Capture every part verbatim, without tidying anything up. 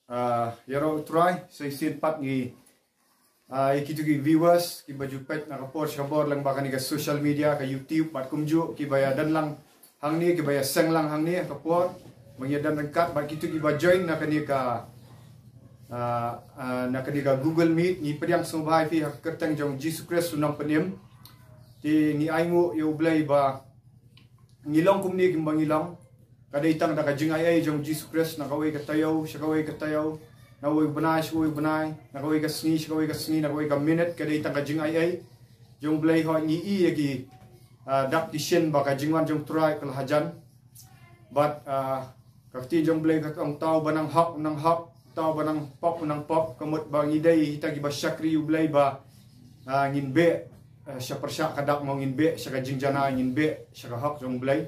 Ah, ïaroh u Trai, sa shisien pat ngi, ah, ïa kito ki viewers kiba ju peit na ka por sha ka por lyngba kane ka social media, ka YouTube, bad kumjuh kiba ïa don lang hangne, kiba ïa seng lang hangne ha ka por ba ngi ïa don ryngkat, bad kito kiba join na kane ka, ah, ah, na kane ka Google Meet. Ngi pdiang sngewbha ïa phi ha ka kyrteng jong Jisu Khrist u nongpynim. Te ngi ainguh ïa U Blei ba ngi long kumne kumba ngi long, ka dei tang da ka jingaiei jong Jisu Khrist, na kawei ka taïew sha kawei ka taïew, na kawei u bnai sha kawei u bnai, na kawei ka sngi sha kawei ka sngi, na kawei ka minit, ka dei tang ka jingaiei jong U Blei. Hooid, ngi i ïa ki, ah, dak ki shin ba ka jingwan jong U Trai ka la hajan. Bad, ah, ka ktien jong U Blei ka ong, uta uba nang hok u nang hok, uta uba nang pop u nang pop. Ka mut ba ngi dei kita kiba shakri U Blei ba, ah, ngin beh, ah, sha pyrshah ka dak, mo, ngin beh sha ka jingjanai, ngin beh sha ka hok jong U Blei.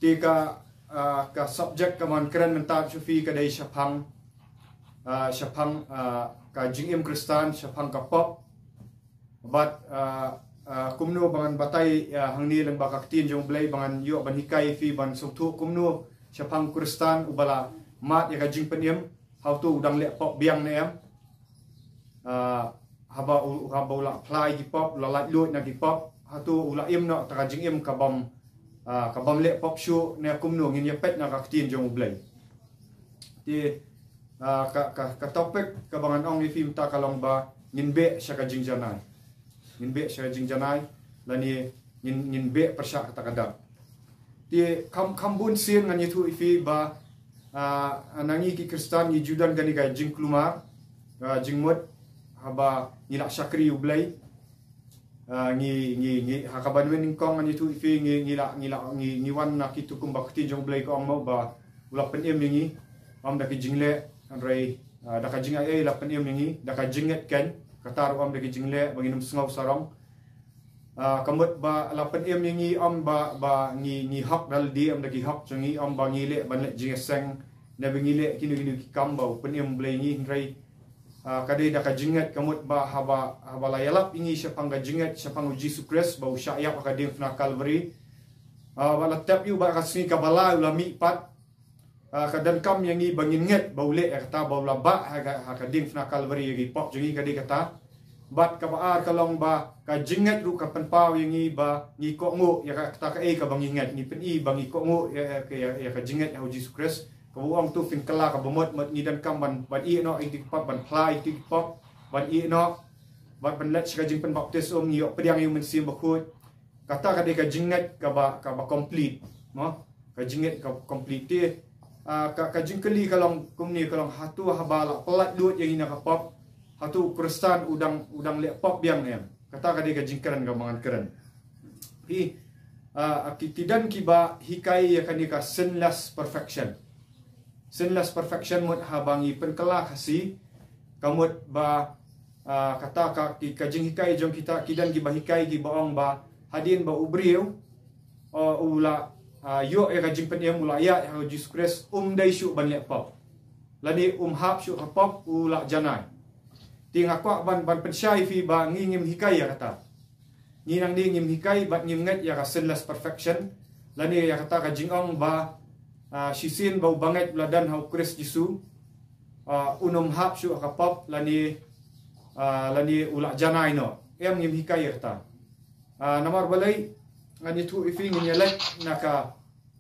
Te ka, ah, ka subject kaba ngan kren mynta sha phi ka dei shaphang, ah, shaphang, ah, ka jingim Khristan, shaphang ka pop. Bad, ah, ah, kumno ba ngan batai, ah, hangne lyngba ka ktien jong U Blei, ba ngan ïoh ban hikai ïa phi, ban sngewthuh kumno shaphang u Khristan uba la mad ïa ka jingpynim, hato u dang leh pop biang ne em. Ah, haba u, haba u la phla ïa ki pop, u la laitluid na ki pop, hato u la im noh da ka jingim ka bym, ah, ka bym leh pop shuh ne kumno? Ngin ïa peit na ka ktien jong U Blei. Te, ah, ka, ka, ka topic kaba ngan ong ïa phi mynta ka long ba ngin beh sha ka jingjanai. Ngin beh sha ka jingjanai, lane ngin, ngin beh pyrshah kata ka dak. Te kham, kham bun sien ngan ïathuh ïa phi ba, ah, na ngi ki Khristan ngi ju don kane ka jingkulmar, ah, jingmut, haba ngi la shakri U Blei. Ah, ngi, ngi, ngi, ha kaba nyngkong ngan ïathuh ïa phi, ngi, ngi la, ngi la, ngi, ngi wan na kito kumba ka ktien jong U Blei ka ong mo ba u la pynim ïa ngi, ym da ki jingleh, hynrei, ah, da ka jingaiei la pynim ïa ngi, da ka jingngeit keiñ, kata ruh ym da ki jingleh, ba ngin ym sngew sarong. Ah, ka mut ba la pynim ïa ngi ym ba, ba ngi, ngi hok da lade, ym da ki hok jong ngi, ym ba ngi leh ban leh jingïaseng, ne ba ngi leh kino kino ki kam ba u pynim U Blei ïa ngi, hynrei, ah, ka dei da ka jingngeit. Ka mut ba haba, haba la ïalap ïa ngi shaphang ka jingngeit shaphang u Jisu Khrist ba u shah ïap ha ka diengphna Kalbari, ah, ba la tep ïa u, bad ka sngi kaba lai u la mih pat. Ah, ka donkam ïa ngi ba ngin ngeit ba u leh ïa kata, ba u la bah ha ka, ha ka diengphna Kalbari ïa ki pop jong ngi, ka dei kata. Bad kaba ar ka long ba ka jingngeit ruh ka pynpaw ïa ngi ba ngi kohnguh ïa ka, kata kaei kaba ngi ngeit, ngi pyni ba ngi kohnguh ïa, ïa, ïa, ïa ka jingngeit ha u Jisu Khrist. Kaba u ong, to phin kylla kaba mut, mut ngi donkam ban, ban ïeh noh ïa ki pop, ban phla ïa ki pop, ban ïeh noh, ban, ban leit sha ka jingpynbaptis, um, ngi ïoh pdiang ïa u Mynsiem Bakhuid. Kata ka dei ka jingngeit kaba, kaba complete, mo? Ka jingngeit kaba complete. Te, ah, ka, ka jingkylli ka long kumne, ka long, hato haba la pyllait luid ïa ngi na ka pop, hato u Khristan u dang, u dang leh pop biang ne em? Kata ka dei ka jingkren kaba ngan kren. Phi, ah, ki, ki don kiba hikai ïa kane ka sinless perfection. Sinless perfection mut haba ngi pynkylla Khasi, ka mut ba, ah, kata ka, ki, ka jinghikai jong kita, ki don kiba hikai kiba ong ba hadien ba u briew, ah, u la, ah, ïoh ïa ka jingpynim, u la ïaid ha u Jisu Khrist, um dei shuh ban leh pop, lane um hap shuh ka pop, u la janai. Te nga kwah ban, ban pynshai ïa phi ba ngi ngim hikai ïa kata. Ngi nangne ngim hikai bad ngim ngeit ïa ka sinless perfection, lane ïa kata ka jingong ba, ah, shisien ba u bangeit u la don ha u Khrist Jisu, ah, un ym hap shuh ha ka pop, lane, ah, lane u la janai noh. Em, ngim hikai ïa kata. Ah, namar balei? Ngan ïathuh ïa phi, ngin ïa leit na ka,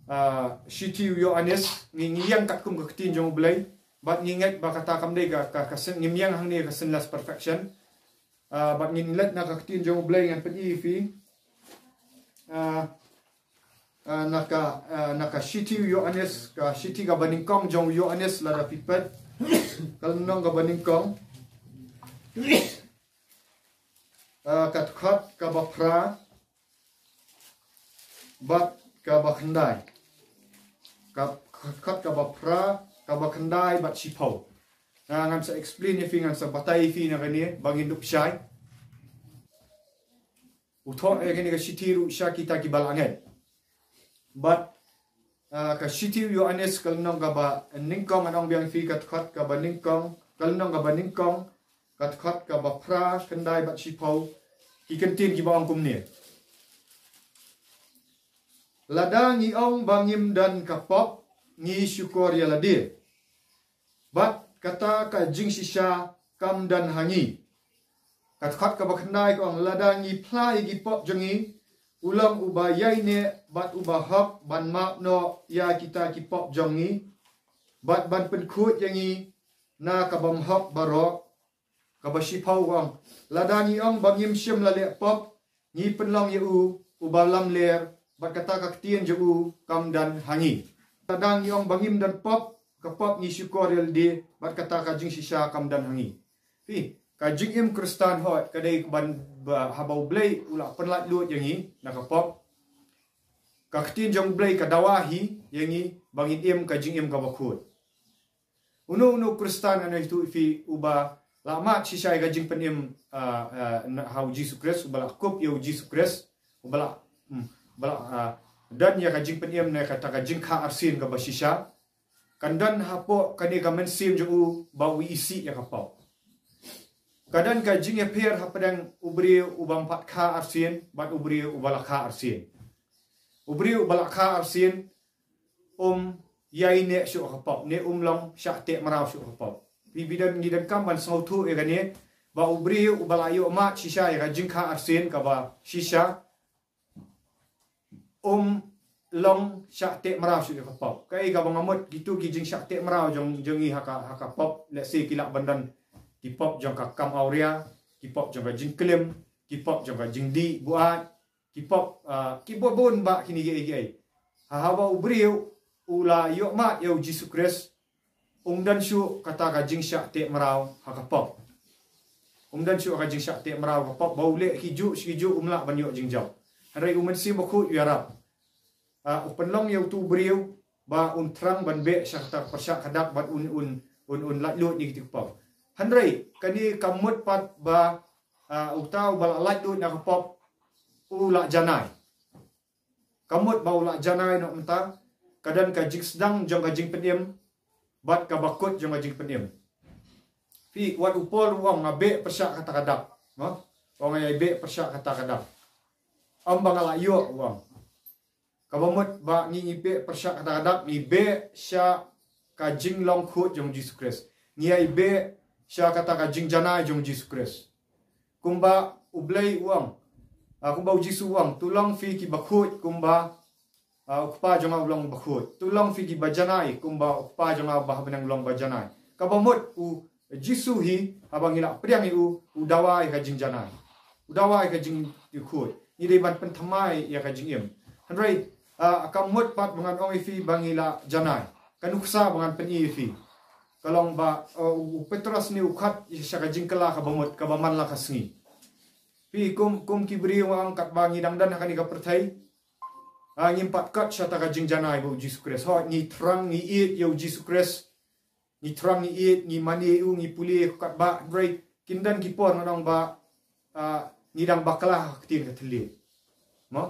ah, shithi u Ïoannis, ngi, ngi ïeng katkum ka ktien jong U Blei, bad ngi ngeit ba kata kam dei ka, ka, ka sin, ngim ïeng hangne ka sinless perfection. Ah, bad ngin leit na ka ktien jong U Blei, ngan pyni ïa phi. Ah, ah, na ka, ah, na ka shithi u Ïoannis, ka shithi kaba nyngkong jong u Ïoannis, lada phi peit, ka lynnong kaba nyngkong, ah, ka dkhot kaba phra bad kaba khyndai. Ka, ka dkhot kaba phra, kaba khyndai bad shiphew. Ah, ngan sa explain ïa phi, ngan sa batai ïa phi na kane ba ngin dup shai. U thoh ïa kane ka shithi ruh sha kita kiba la ngeit. Bad, ah, ka shithi u Ïoannis, ka lynnong kaba nyngkong, ngan ong biang ïa phi, ka dkhot kaba nyngkong, ka lynnong kaba nyngkong, ka dkhot kaba phra, khyndai bad shiphew, ki kyntien kiba ong kumne: Lada ngi ong ba ngim don ka pop, ngi shukor ïa lade, bad kata ka jingshisha kam don ha ngi. Ka dkhot kaba khyndai ka ong, lada ngi phla ïa ki pop jong ngi, u long uba ïaineh bad uba hok ban map noh ïa kita ki pop jong ngi bad ban pynkhuid ïa ngi na ka bymhok baroh. Kaba shiphew ka ong, lada ngi ong ba ngim shym la leh pop, ngi pynlong ïa u uba lamler bad kata ka ktien jong u kam don ha ngi. Lada ngi ong ba ngim don pop, ka pop ngi shukor ïa lade bad kata ka jingshisha kam don ha ngi. Phi, ka jingim Khristan hooid ka dei ban ba, haba U Blei u la pynlait luid ïa ngi na ka pop, ka ktien jong U Blei ka dawa hi ïa ngi ba ngin im ka jingim kaba khuid. Uno uno Khristan, ngan ong ïa phi, uba la mad shisha ïa ka jingpynim, ah, ah, na, ha U Jisu Khrist, uba la kup ïa U Jisu Khrist, uba la, hmm, uba la, ah, don ïa ka jingpynim na kata ka jingkha arsien kaba shisha, kan don hapoh kane ka mynsiem jong u ba u isih ïa ka pop. Ka don ka jingïapher hapdeng u briew uba ym pat kha arsien bad u briew uba la kha arsien. U briew uba la kha arsien um ïaineh shuh ka pop, ne um long shah teh mraw shuh ka pop. Phi, phi don, ngi donkam ban sngewthuh ïa kane, ba u briew uba la ïoh mad shisha ïa ka jingkha arsien kaba shisha, um long shah teh mraw shuh ïa ka pop. Kaei kaba nga mut, kito ki jingshah teh mraw jong, jong ngi ha ka, ha ka pop, let's say ki lah ban don ki pop jong ka kam awria, ki pop jong ka jingklim, ki pop jong ka jingdih buaid, ki pop, ah, ki bun bun bah kine kiei kiei. Ha, haba u briew u la ïoh mad ïa U Jisu Khrist, um don shuh kata ka jingshah teh mraw ha ka pop. Um don shuh ka jingshah teh mraw ha ka pop, ba u leh kijuh shi kijuh um lah ban ïoh jingjop. Hynrei U Mynsiem Bakhuid u ïarap, ah, u pynlong ïa uto u briew ba un thrang ban beh sha kata ka pyrshah ka dak bad un, un, un, un lait luid na kito ki pop. Hynrei kane kam mut pat ba, ah, uta uba la lait luid na ka pop u la janai. Kam mut ba u la janai noh mynta. Ka don ka jingsdang jong ka jingpynim bad kaba kut jong ka jingpynim. Phi, wat u Paul u ong, nga beh pyrshah kata ka dak. Mo? U ong, nga ïai beh pyrshah kata ka dak. Ym ba nga la ïoh, u ong. Kaba mut ba ngi, ngi beh pyrshah kata ka dak, ngi beh sha ka jinglong khuid jong U Jisu Khrist. Ngi ïai beh sha kata ka jingjanai jong U Jisu Khrist. Kumba U Blei u ong, ah, kumba U Jisu u ong, to long phi kiba khuid kumba, ah, U Kpa jong nga u long uba khuid. To long phi kiba janai kumba U Kpa jong nga uba ha bneng u long uba janai. Kaba mut U Jisu hi, haba ngi la pdiang ïa u, u dawa ïa ka jingjanai. U dawa ïa ka jingkhuid. Ngi dei ban pynthymmai ïa ka jingim. Hynrei, ah, kam mut pat ba ngan ong ïa phi ba ngi la janai. Ka nuksa ba ngan pyni ïa phi, ka long ba, ah, u Petros ne u khot sha ka jingkylla kaba mut, kaba man la ka sngi. Phi, kum, kum ki briew, nga ong, katba ngi dang don ha kane ka pyrthei, ah, ngim pat kot shata ka jingjanai bad U Jisu Khrist. Hooid, ngi thrang, ngi ïeit ïa U Jisu Khrist. Ngi thrang, ngi ïeit, ngi mane ïa u, ngi pule ïa u katba, hynrei kin don ki por, ngan ong, ba, ah, ngi dang bakla ha ka ktien ka thylliej. Mo?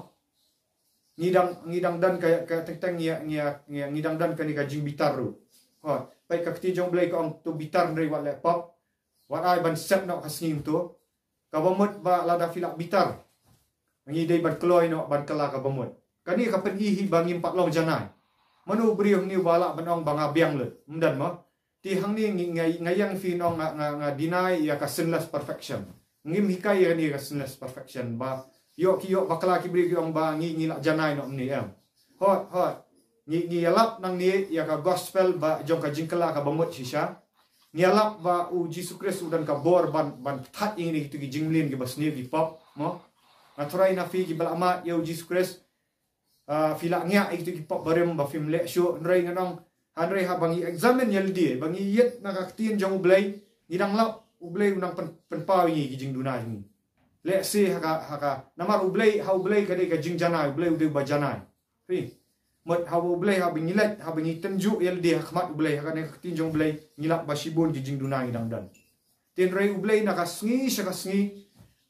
Ngi dang, ngi dang don ka, ka teng teng ngi, ngi, ngi, ngi dang don kane ka jingbitar ruh. Hooid, peit ka ktien jong U Blei ka ong, to bitar hynrei wat leh pop. Wat ai ban set noh ka sngi kumto. Kaba mut ba lada phi la bitar, ngi dei ban kloi noh ban kylla kaba mut. Kane ka pyni hi ba ngim pat long janai. Mano u briew hangne uba lah ban ong ba nga biang lut? Ym don mo. Te hangne ngi, nga, nga ïeng phi, ngan ong, nga, nga, nga deny ïa ka sinless perfection. Ngim hikai ïa kane ka sinless perfection ba ïoh ki, ïoh bakla ki briew ki ong ba ngi, ngi la janai noh mynne, em. Hooid, hooid. Ngi, ngi ïalap nangne ïa ka gospel ba jong ka jingkylla kaba mut shisha. Ngi ïalap ba U Jisu Khrist u don ka bor ban, ban thait ïa ngi na kito ki jingmlien kiba sniew, ki pop, mo. Nga tharai na phi kiba la mad ïa U Jisu Khrist, ah, phi la ngiah ïa kito ki pop barim ba phim leh shuh, hynrei ngan ong, hynrei haba ngi examine ïa lade, ba ngi ïeit na ka ktien jong U Blei, ngi dang lap U Blei u nang pyn, pynpaw ïa ngi ki jingduna jong ngi. Lehse ha ka, ha ka, namar U Blei, ha U Blei ka dei ka jingjanai, U Blei u dei uba janai. Phi. Mut haba U Blei, haba ngi leit, haba ngi tynjuh ïa lade ha khmat U Blei, ha kane ka ktien jong U Blei, ngi lap ba shibun ki jingduna ngi dang don. Te hynrei U Blei na ka sngi sha ka sngi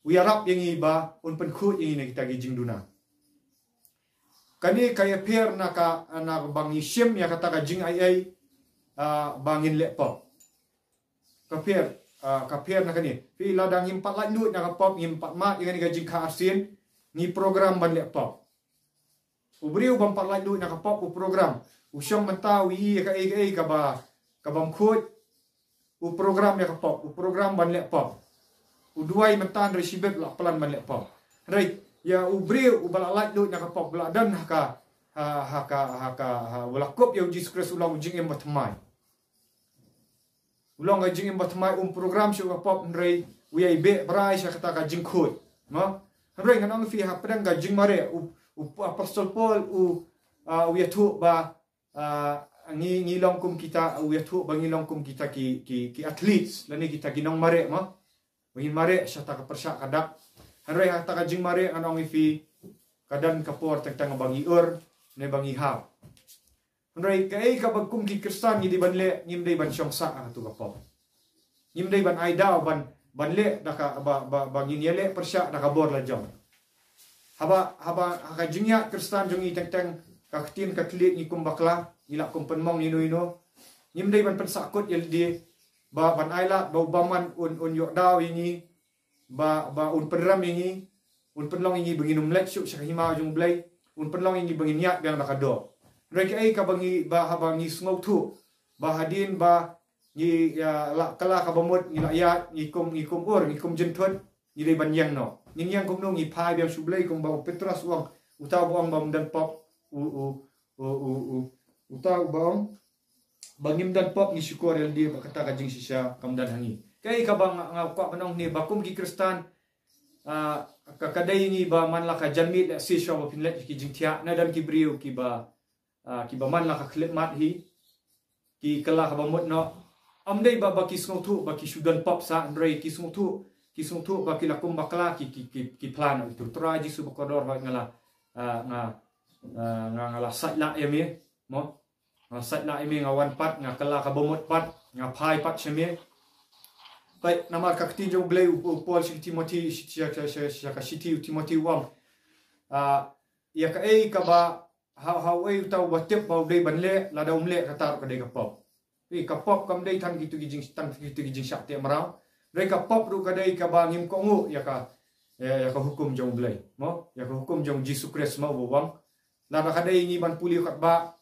u ïarap ïa ngi ba un pynkhuid ïa ngi na kita ki jingduna. Kane ka ïapher na ka, na ba ngi shim ïa kata ka jingai ei, ah, ba ngin leh pop. Ka pher, ah, ka pher na kane. Phi, lada ngim pat lait luid na ka pop, ngim pat mad ïa kane ka jingkha arsien, ngi program ban leh pop. U briew bym pat lait luid na ka pop u program. U shong mynta u ïohi ïa kaei kaei kaba, kabym khuid. u program ïa ka pop, u program ban leh pop. U duwai mynta hynrei shibit la plan ban leh pop. Hynrei ïa u briew uba la lait lut na ka pop, ba la don ha ka, ha, ha ka, ha ka, ha, u la kup ïa u Jisu Khrist u long u jingim bathymmai. U long ka jingim bathymmai, um program shuh ka pop hynrei u ïai beh brai sha kata ka jingkhuid. Mo? Hynrei ngan ong ïa phi hapdeng ka jingmareh, u, u Apostol Paul u, ah, u ïathuh ba, ah, ngi, ngi long kum kita, u ïathuh ba ngi long kum kita ki, ki, ki athletes, lane kita ki nongmareh mo. Ba ngin mareh sha kata ka pyrshah ka dak. Hynrei ha kata ka jingmareh ngan ong ïa phi ka don ka por teng teng ba ngi ur, ne ba ngi hap. Hynrei kaei kaba kum ki Khristan ngi dei ban leh, ngim dei ban shong sah ha katu ka pop. Ngim dei ban ai daw ban, ban leh da ka, ba, ba, ba ngin ïaleh pyrshah da ka bor la jong. Haba, haba ha ka jingïaid Khristan jong ngi teng teng, ka ktien ka thylliej ngi kum bakla, ngi lah kum pynmong ïano ïano. Ngim dei ban pynsahkut ïa lade ba ban ai lad ba u bymman un, un ïoh daw ïa ngi, ba, ba un pynrem ïa ngi, un pynlong ïa ngi ba ngin ym leit shuh sha ka hima jong U Blei, un pynlong ïa ngi ba ngin ïaid biang da ka doh. Hynrei kaei kaba ngi, ba haba ngi sngewthuh ba hadien ba ngi, ïa, la kylla kaba mut, ngi la ïaid, ngi kum, ngi kum ur, ngi kum jynthut, ngi dei ban ïeng noh. Ngin ïeng kumno? Ngi phai biang sha U Blei kumba u Petros u ong, uta uba ong ba ym don pop, u, u, u, u, u, uta uba ong ba ngim don pop ngi shukor ïa lade ba kata ka jingshisha kam don ha ngi. Kaei kaba nga, nga kwah ban ong ne ba kum ki Khristan, ah, ka, ka dei ngi ba man la ka janmiet lehse shuwa ba phin leit ki jingthiah, na don ki briew kiba, ah, kiba man la ka khyllipmat hi, ki kylla kaba mut noh. Ym dei ba, ba ki sngewthuh ba ki shu don pop sah, hynrei ki sngewthuh, ki sngewthuh ba ki la kum bakla, ki, ki, ki, ki phla noh ïa utu u Trai Jisu bakordor, hooid nga la, ah, nga, ah, nga, nga la sait lah ïa me, mo. Nga sait lah ïa me, nga wan pat, nga kylla kaba mut pat, nga phai pat sha me. Hooid, namar ka ktien jong U Blei, u, u Paul sha u Timothi, sha, sha, sha, sha ka shithi u Timothi u ong, ah, ïa kaei kaba, ha, ha uei uta uba tip ba u dei ban leh, lada um leh kata ruh ka dei ka pop. Ïa ka pop kam dei tang kito ki jing, tang kito ki jingshah teh mraw. Dei ka pop ruh ka dei kaba ngim kohnguh ïa ka, ïa, ïa ka hukum jong U Blei. Mo, ïa ka hukum jong Jisu Khrist mo, uba ong, lada ka dei ngi ban pule katba,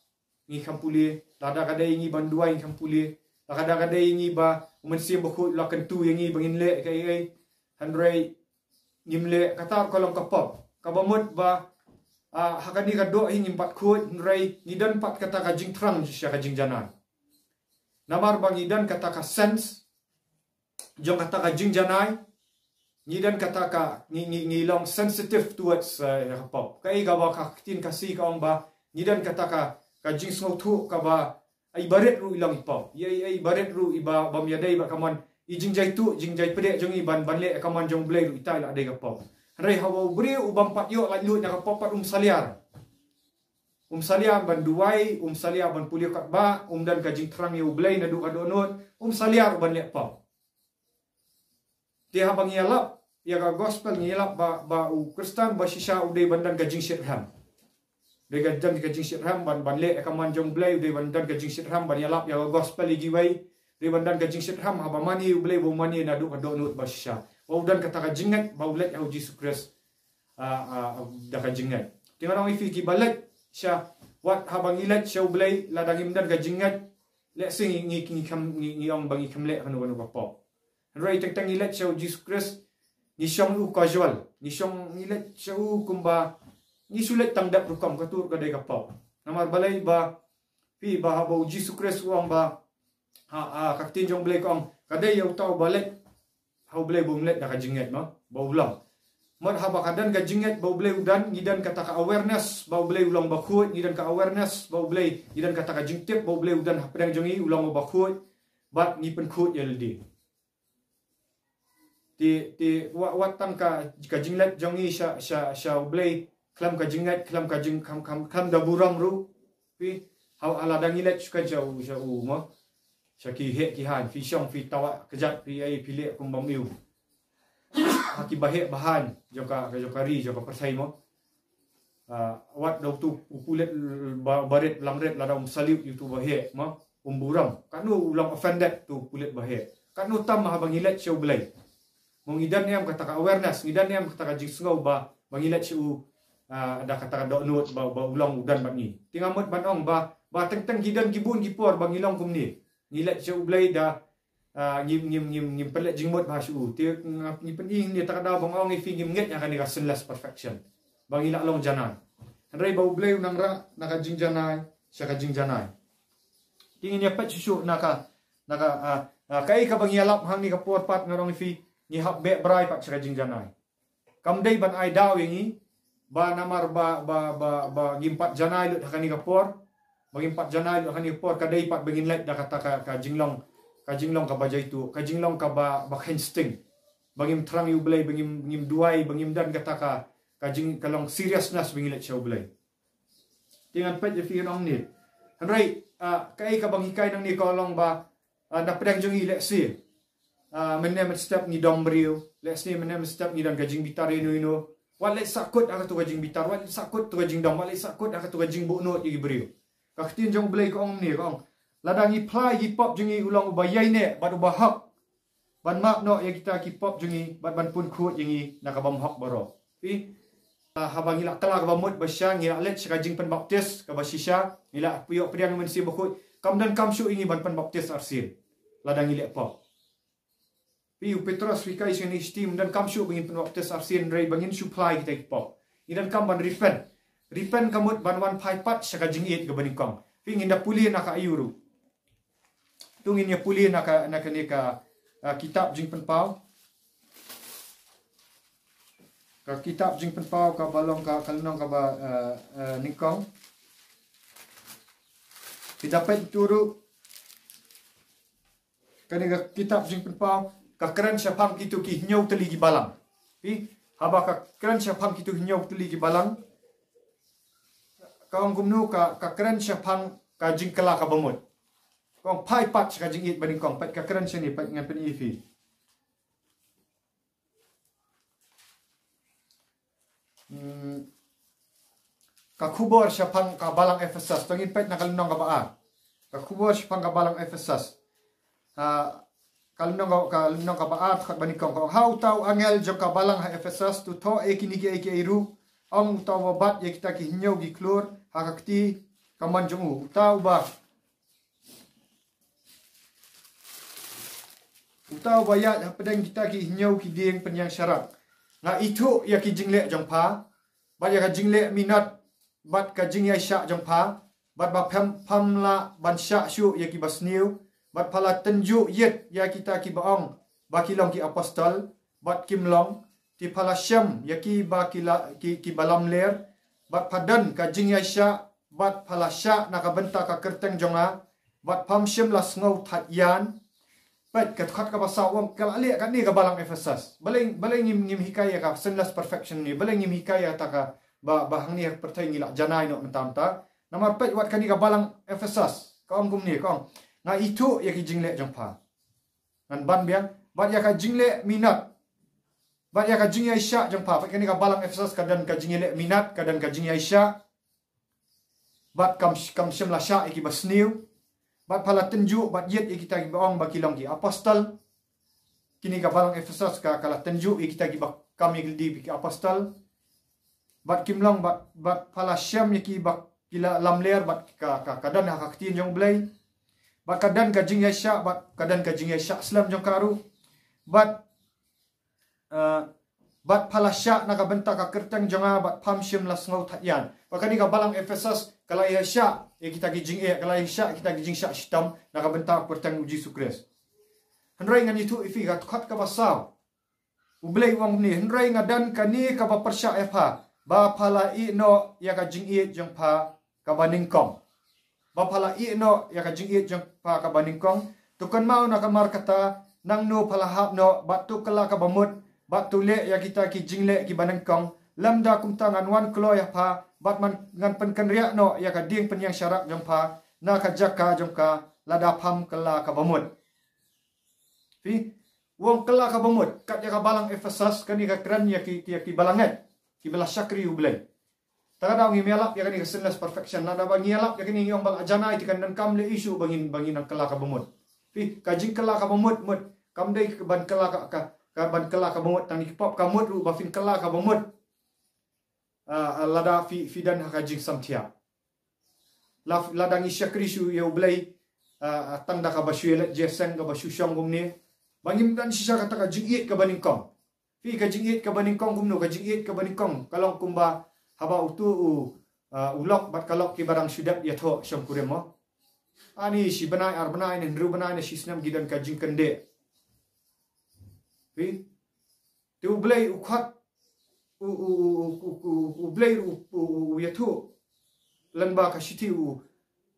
ngi kham pule. Lada ka dei ngi ban duwai, ngi kham pule. Lada ka dei ngi ba u Mynsiem Bakhuid u la kyntu ïa ngi ba ngin leh kaei kaei, hynrei ngim leh, kata ruh ka long ka pop. Kaba mut ba, ah, ha kane ka doh hi ngim pat khuid, hynrei ngi don pat kata ka jingthrang sha ka jingjanai. Namar ba ngi don kata ka sense jong kata ka jingjanai, ngi don kata ka, ngi, ngi, ngi long sensitive towards, eh, ka pop. Kaei kaba ka ktien Khasi ka ong ba ngi don kata ka, ka jingsngewthuh kaba, ai barit ruh i long i pop. Ïa, ïa, ai barit ruh iba bym ïadei bad ka mon, i jingjaituh, jingjai pdeng jong i ban, ban leh ka mon jong U Blei ruh ita i la dei ka pop. Hynrei haba u briew u bym pat ïoh lait luid na ka pop pat um salia. Um salia ban duwai, um salia ban pule katba, um don ka jingthrang ïa U Blei naduh ka dohnud, um salia ruh ban leh pop. Te haba ngi ïalap ïa ka gospel, ngi ïalap ba, ba u Khristan ba shisha u dei ban don ka jingshitrhem. Dei ka don ka jingshitrhem ban, ban leh ka mon jong U Blei, u dei ban don ka jingshitrhem ban ïalap ïa ka gospel ïa kiwei. Dei ban don ka jingshitrhem haba mane U Blei, ba u mane naduh ka dohnud ba shisha. Ba u don kata ka jingngeit ba u leit ha u Jisu Khrist, ah, ah, da ka jingngeit. Te ngan ong ïa phi kiba leit sha, wat haba ngi leit sha U Blei lada ngim don ka jingngeit, lehse ngi, ngi, ngi kham, ngi, ngi ong ba ngi kham leh kano kano ka pop. Hynrei teng teng ngi leit sha u Jisu Khrist, ngi shong u casual, ngi shong, ngi leit sha u kumba ngi shu leit tang dap rukom, katu ruh ka dei ka pop. Namar balei? Ba phi, ba haba u Jisu Khrist u ong ba, ha, ha ka ktien jong U Blei ka ong, ka dei ïa uta uba leit ha U Blei ba um leit da ka jingngeit mo, ba u long. Mut haba ka don ka jingngeit ba U Blei u don, ngi don kata ka awareness ba U Blei u long bakhuid, ngi don ka awareness ba U Blei, ngi don kata ka jingtip ba U Blei u don hapdeng jong ngi, u long uba khuid, bad ngi pynkhuid ïa lade. Te, te wat, wat tang ka, ka jingleit jong ngi sha, sha, sha U Blei khlem ka jingngeit, khlem ka jing, khlem, khlem, khlem da burom ruh. Phi, ha, ha lada ngi leit shuh kan sha u, sha u mo, sha ki heh ki hain, phi shong, phi tawah kjat, phi ai, phi leh kum bym ïoh. Ha ki baheh bahain jong ka, jong ka ri, jong ka pyrthei mo. Ah, wat da utu u pulit ba, barit langrit lada um salute ïa utu baheh mo, um burom. Katno u long offended utu pulit baheh. Katno tam haba ngi leit sha U Blei. Mo, ngi don ne em kata ka awareness, ngi don ne em kata ka jingsngew ba, ba ngi leit sha u, ah, da kata ka dohnud ba, ba u long u don bad ngi. Te nga mut ban ong ba, ba teng teng ki don ki bun ki por ba ngi long kumne. Ngi leit sha U Blei da, ah, ngim, ngim, ngim, ngim pynleit jingmut bha sha u. Te, nga, ngi pyni hangne kata ka daw ba nga ong ïa phi ngim ngeit ïa kane ka sinless perfection. Ba ngi lah long janai. Hynrei ba U Blei u nang rah na ka jingjanai sha ka jingjanai. Te ngin ïa peit shuh shuh na ka, na ka, ah, ah, kaei kaba ngi ïalap hangne ka por pat, nga ong ïa phi ngi hap beh brai pat sha ka jingjanai. Kam dei ban ai daw ïa ngi ba namar ba, ba, ba, ba ngim pat janai lut ha kane ka por. Ba ngim pat janai lut ha kane ka por, ka dei pat ba ngin leit da kata ka, ka jinglong, ka jinglong kaba jaituh, ka jinglong kaba, ba kheiñ sting. Ba ngim thrang ïa U Blei, ba ngim, ngim duwai, ba ngim don kata ka, ka jing, ka long seriousness ba ngin leit sha U Blei. Te ngan peit ïa phi nong ni. Hynrei, ah, kaei kaba ngi hikai nangne ka long ba, ah, na pdeng jong ngi lehse, ah, mynne mynstep ngi dom briew, lehse mynne mynstep ngi don ka jingbitar ïa no ïa no. Wat leit sahkut ha kato ka jingbitar, wat leit sahkut kato ka jingdom, wat leit sahkut ha kato ka jingbuhnud ïa ki briew. Ka ktien jong U Blei ka ong mynne, ka ong, lada ngi phla ïa ki pop jong ngi, u long uba ïaineh bad uba hok ban map noh ïa kita ki pop jong ngi bad ban pynkhuid ïa ngi na ka bymhok baroh. Phi, ah, haba ngi la kylla kaba mut ba shisha, ngi la leit sha ka jingpynbaptis kaba shisha, ngi la ïoh pdiang Mynsiem Bakhuid, kam donkam shuh ïa ngi ban pynbaptis arsien lada ngi leh pop. Phi, u Petros u hikai sha ngi, ym donkam shuh ba ngin pynbaptis arsien, hynrei ba ngin shu phla ïa kita ki pop. Ngi donkam ban repent. Repent ka mut ban wan phai pat sha ka jingïeit kaba nyngkong. Phi, ngin da pule na ka aïu ruh? To ngin ïa pule na ka, na kane ka, ah, kitab Jingpynpaw. Ka kitab Jingpynpaw kaba long ka, ka lynnong kaba, ah, ah, nyngkong. Phi, da peit to ruh, kane ka kitab Jingpynpaw ka kren shaphang kito ki hynñiew tylli ki balang. Phi, haba ka kren shaphang kito hynñiew tylli ki balang, ka ong kumno? Ka, ka kren shaphang ka jingkylla kaba mut. Ka ong phai pat sha ka jingïeit banyngkong. Peit ka kren shane, peit ngan pyni ïa phi. Hmm. Ka khubor shaphang ka balang Ephesus. To ngin peit na ka lynnong kaba ar. Ka khubor shaphang ka balang Ephesus. Ha, ka lynnong ka, ka lynnong kaba ar, dkhot banyngkong, ka ong, ha uta u angel jong ka balang ha Ephesus to thoh ïa kine kiei kiei ruh. Ong uta uba bat ïa kita ki hynñiew ki khlur ha ka kti kamon jong u, uta uba Uta uba ïaid hapdeng kita ki hynñiew ki dieng pynïaid sharak. Nga ithuh ïa ki jingleh jong pha, bad ïa ka jingleh minot, bad ka jingïaishah jong pha, bad ba pham, pham lah ban shah shuh ïa ki basniew, bad pha la tynjuh ïit ïa kita kiba ong ba ki long ki apostol, bad kim long, te pha la shem ïa ki ba ki la, ki, ki ba lamler, bad pha don ka jingïaishah, bad pha la shah na ka bynta ka kyrteng jong nga, bad pham shym la sngew thait ïan. Peit ka dkhot kaba saw, ong ka la leh kane ka balang Ephesus. Balei, balei ngim, ngim hikai ïa ka sinless perfection ne, balei ngim hikai ïa kata ka ba, ba hangne ha pyrthei ngi la janai noh mynta mynta. Namar peit wat kane ka balang Ephesus, ka ong kumne, ka ong, nga ithuh ïa ki jingleh jong pha. Ngan ban biang, bad ïa ka jingleh minot, bad ïa ka jingïaishah jong pha. Peit kane ka balang Ephesus ka don ka jingïaleh minot, ka don ka jingïaishah. Bad kam, kam shym la shah ïa ki basniew. Bad pha la tynjuh bad ïit ïa kita kiba ong ba ki long ki apostol. Kane ka balang Ephesus ka, ka la tynjuh ïa kita kiba kam ïa ki lade ba ki apostol. Bad kim long, bad, bad pha la shem ïa ki ba ki la lamler, bad ka, ka, ka don ha ka ktien jong U Blei. Bad ka don ka jingïaishah, bad ka don ka jingïaishah slem jong ka ruh. Bad, eh, bad pha la shah na ka bynta ka kyrteng jong nga, bad pham shym la sngew thait ïan. Bad kane ka balang Ephesus ka la ïaishah ïa kita ki jingeh, ka la ïaishah ïa kita ki jingshah shitom na ka bynta ka kyrteng U Jisu Khrist. Hynrei ngan ïathuh ïa phi ka dkhot kaba saw. U Blei u ong kumne, hynrei nga don kane kaba pyrshah ïa pha, ba pha la ïeh noh ïa ka jingïeit jong pha kaba nyngkong. Ba pha la ïeh noh ïa ka jingïeit jong pha kaba nyngkong. To kynmaw na ka mar kata, nangno pha la hap noh, bad to kylla kaba mut, bad to leh ïa kita ki jingleh kiba nyngkong. Lymda kumta ngan wan kloi ha pha, bad man, ngan pynkynriah noh ïa ka dieng pynïaid sharak jong pha na ka jaka jong ka, lada pham kylla kaba mut. Phi, u ong kylla kaba mut, kat ïa ka balang Ephesus, kane ka kren ïa ki, ïa ki balang ngeit kiba la shakri U Blei. Ta ka daw ngim ïalap ïa kane ka sinless perfection, lada ba ngi ïalap ïa kane ngi ong ba la janai, te kan donkam leh issue ba ngin, ba ngin nang kylla kaba mut. Phi, ka jingkylla kaba mut, mut, kam dei ban kylla ka, ka, ka ban kylla kaba mut tang ïa ki pop, ka mut ruh ba phin kylla kaba mut. Ah, ah, lada phi, phi don ha ka jingsamthiah. La, lada ngi shakri shuh ïa U Blei, ah, tang da kaba shu ïaleit jingïaseng kaba shu shong kumne. Ba ngim don shisha kata ka jingïeit kaba nyngkong. Phi, ka jingïeit kaba nyngkong kumno, ka jingïeit kaba nyngkong ka long kumba haba utu u, ah, u lok bad ka lok kiba dang shu dep ïathoh shongkurim mo. Ani shi bnai, ar bnai ne hynriew bnai ne shi snem ki don ka jingkyndit. Phi? Te U Blei u khot, u, u, u, u, u, u Blei u, u, u, u ïathuh lyngba ka shithi u,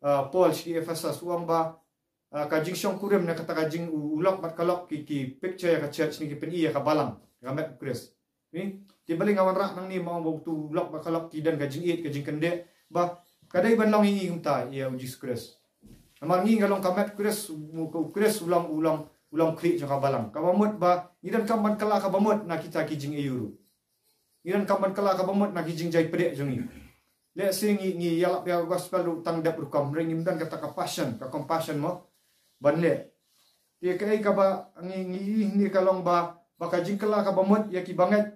ah, Paul sha ki Ephesus u ong ba, ah, ka jingshongkurim ne kata ka jing u, u lok bad ka lok ki, ki picture ïa ka church ne ki pyni ïa ka balang, ka met u Khrist. Ni, te balei nga wanrah nangne, ma ong ba utu u lok bad ka lok ki don ka jingïeit ka jingkyndit, ba ka dei ban long ïa ngi kumta ïa u Jisu Khrist. Namar ngi nga long ka met u Khrist, u, u Khrist u long, u long, u long khlieh jong ka balang. Kaba mut ba ngi donkam ban kylla kaba mut na kita ki jingaiu ruh. Ngi donkam ban kylla kaba mut na ki jingjai pdeng jong ngi. Lehse ngi, ngi ïalap ïa ka gospel ruh tang dep rukom, hynrei ngim don kata ka passion, ka compassion mo ban leh. Te kaei kaba ngi, ngi ïohi hangne ka long ba, ba ka jingkylla kaba mut ïa ki bangeit